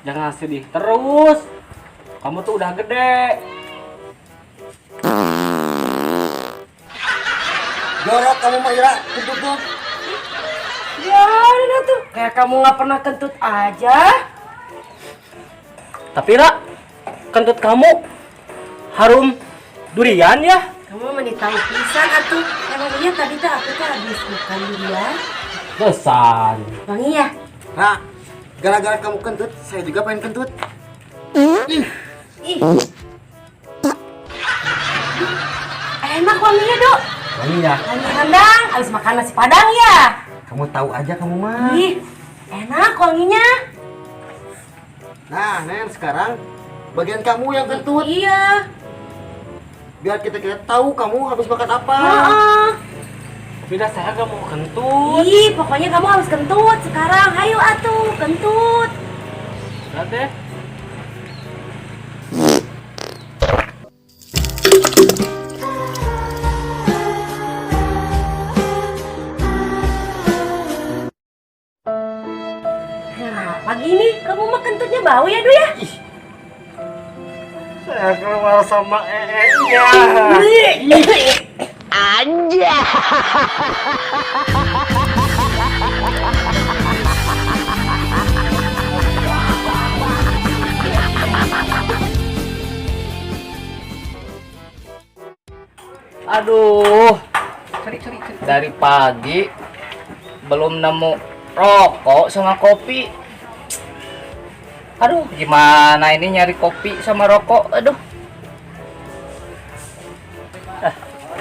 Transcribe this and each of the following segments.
Jangan sedih terus. Kamu tuh udah gede. Jorok kamu mah Ira, kentut. Ya, udah tuh. Kayak kamu nggak pernah kentut aja. Tapi Ra, kentut kamu harum durian ya? Kamu mah tahu pisan atuh. Emang iya tadi teh aku tuh habis makan durian. Pesan. Wangi ya? Ra, gara-gara kamu kentut, saya juga pengen kentut. Ih. Enak wanginya, Dok. Wangi ya? Wangi rendang, habis makan nasi padang ya. Kamu tahu aja kamu mah. Ih, enak wanginya. Nah, Nen, sekarang bagian kamu yang kentut. Iya. Biar kita tahu kamu habis makan apa. Heeh. Tidak, saya gak mau kentut. Ih, pokoknya kamu harus kentut sekarang. Ayo atuh, kentut. Udah deh. Nah, pagi ini kamu mah kentutnya bau ya, Du ya? Ih, Saya keluar sama ee-nya. Aduh, dari pagi belum nemu rokok sama kopi. Aduh, gimana ini nyari kopi sama rokok? Aduh.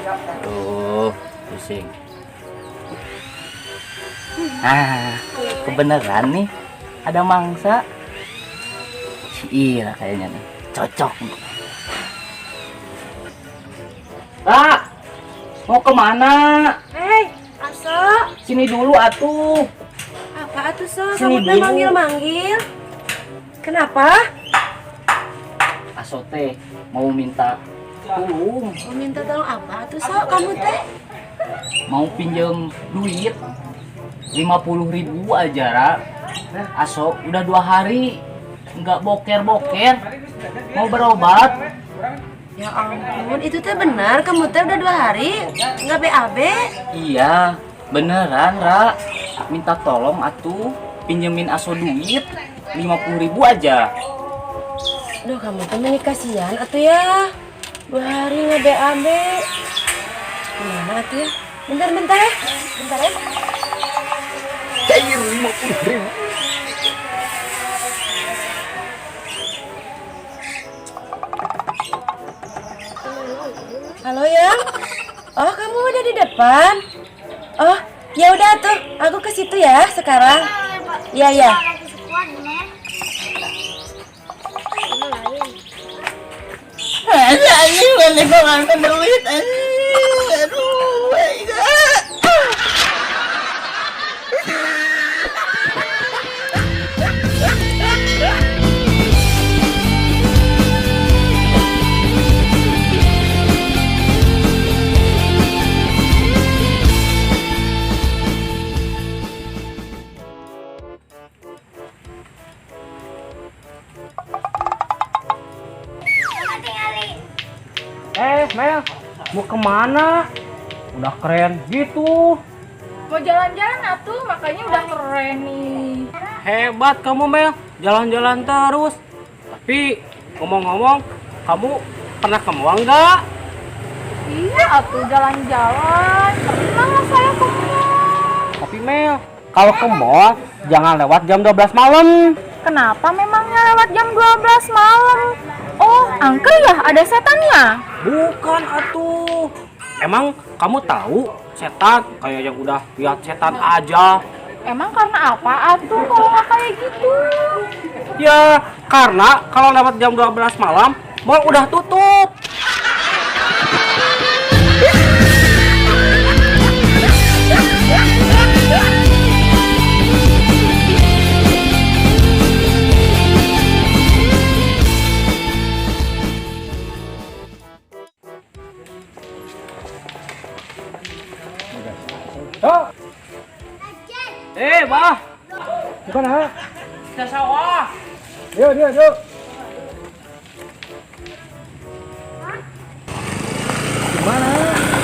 Aduh, pusing. Ah, kebenaran nih ada mangsa. Si Ira kayaknya nih, cocok. Kak, mau kemana? Hei, Aso. Sini dulu atuh. Apa atuh, So? Sini Kamu teh dulu. manggil-manggil. Kenapa? Aso teh mau minta tolong, Mau minta tolong apa atuh, So? Kamu teh? mau pinjem duit 50.000 aja, Ra. Aso udah 2 hari nggak boker-boker, mau berobat. Ya ampun, itu teh benar. Kamu teh udah 2 hari nggak BAB? Iya, beneran, Ra. Minta tolong atuh pinjemin Aso duit 50.000 aja. Duh, kamu teh meni kasihan atuh ya. 2 hari nggak BAB. Gimana atuh ya? Bentar-bentar ya. Bentar ya. Cair 50.000. Halo ya. Oh, kamu udah di depan. Oh, ya udah tuh, aku ke situ ya sekarang. Iya, iya. Mel, mau kemana? Udah keren gitu. Mau jalan-jalan atuh, makanya udah keren nih. Hebat kamu, Mel, jalan-jalan terus. Tapi ngomong-ngomong, kamu pernah ke mall nggak? Iya atuh, jalan-jalan. Pernah saya ke mall. Tapi Mel, kalau ke mall jangan lewat jam 12 malam. Kenapa memangnya lewat jam 12 malam? Oh, angker ya? Ada setannya? Bukan atuh. Emang kamu tahu setan kayak yang udah lihat setan aja? Emang karena apa atuh kalau nggak kayak gitu? Ya, karena kalau lewat jam 12 malam, mall udah tutup. Oh. Bah. Bukan, ha? Ke sawah. Yuk, yuk, yuk. Gimana?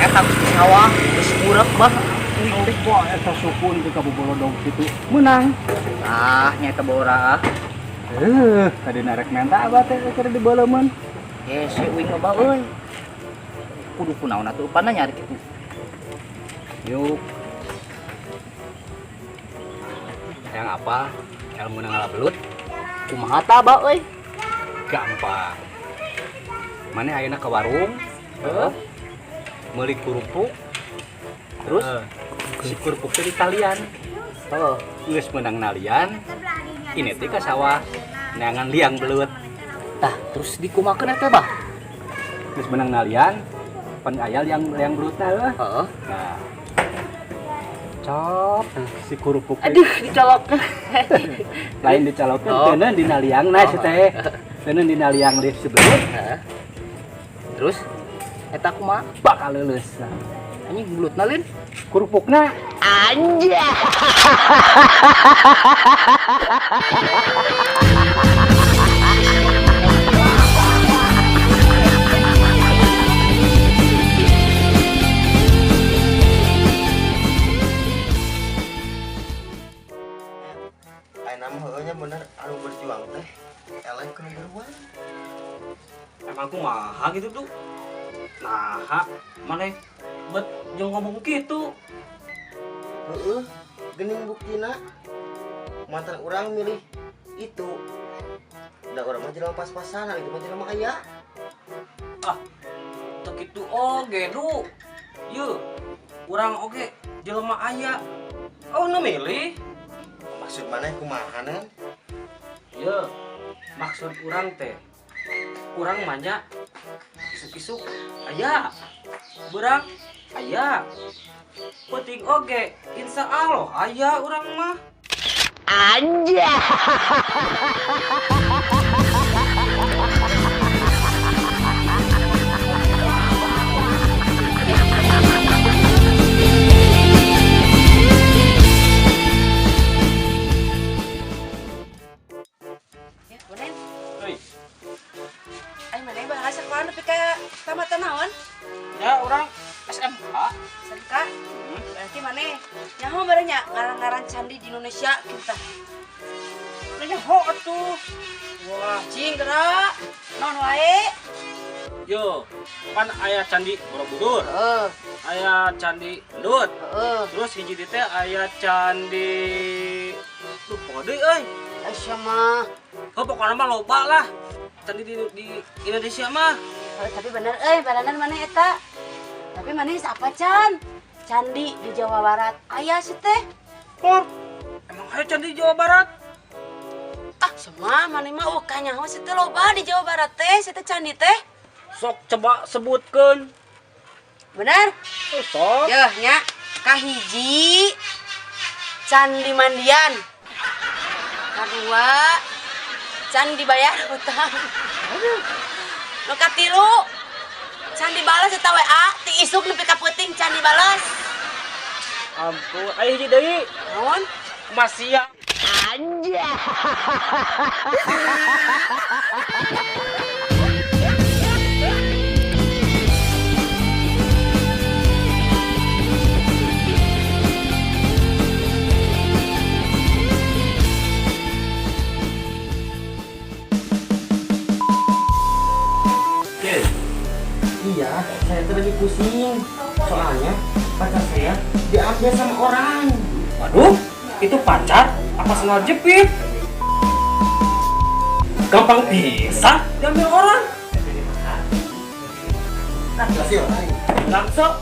Eta geus di sawah, geus murek bah. Uing teh wah eta sukun teh kabobolodog kitu. Menang. Ah, nya eta bora. Tadi narek menta abah teh keur dibeuleumkeun. Hese uing mah bah euy. Kudu kunaon atuh upana nyari kitu. Yuk. Yang apa? Ilmu ngala belut? Kumaha tah bah euy? Gampang. Mana ayeuna ke warung? Heeh. Meuli kerupuk. Terus? Si kerupuk teh ditalian. Heeh. Geus meunang nalian. Ini teh ka sawah neangan liang belut. Tah, terus dikumakeun eta bah? Geus meunang nalian, pan aya liang liang belutna heuh. Heeh. Nah. Cop si kerupuk teh. Aduh, dicolok. Lain dicalokeun Oh. teuneun dina liangna si teh. Teuneun dina liang di si belut Heeh. Terus eta kumaha? Bakal leuleus. Anjing belutna lin. Kerupukna. Anjay. Ayeuna mah heueuh nya bener anu berjuang teh eleh kudu beruang. Emang kumaha gitu tuh? Nah, maneh bet jeung ngomong gitu. Heeh, geuning buktina mantan urang milih itu. Da urang mah jelema pas-pasan, itu mah jelema aya. Ah, teu kitu oge, Du. Yeuh, urang oge jelema aya. Oh, nu milih. Maksud maneh kumaha nen? Yeuh, maksud urang teh urang manya isuk-isuk aya. Beurang aya. Penting oge, insya Allah aya urang mah. Anjay. Ya, Bonen. Hei, Ay, mana bahasa sekolah nepi ka tamatan naon? Ya urang SMK. SMK. Berarti mana? Nyaho bareng nya ngaran-ngaran candi di Indonesia kita. Nyaho atuh. Wah, cing gerak. Naon wae? Yo, pan aya candi Borobudur, Heeh, aya candi Mendut. heeh. Terus hiji di teh aya candi lupa deui euy. Aisyah mah. Oh, pokoknya mah loba lah. Candi di Indonesia mah. Oh, tapi bener euy, balanan mana eta? Tapi mana apa can? Candi di Jawa Barat. Aya sih teh. Por, emang aya candi di Jawa Barat? Ah, semua mana mah oh kanyaho sih teh loba di Jawa Barat teh, si teh candi teh. Sok coba sebutkeun. Bener? Oh, sok. Yeuh nya, kahiji Candi Mandian. Kadua Candi Bayar Hutang. Aduh. Nu katilu Candi Balas eta WA ti isuk nepi ka peuting Candi Balas. Ampun, aya hiji deui. Naon? Masih ya. Anjay. Iya, saya tuh lagi pusing. Soalnya pacar saya diambil sama orang. Waduh, itu pacar apa sendal jepit? Gampang bisa diambil orang. Hasil. Langsung.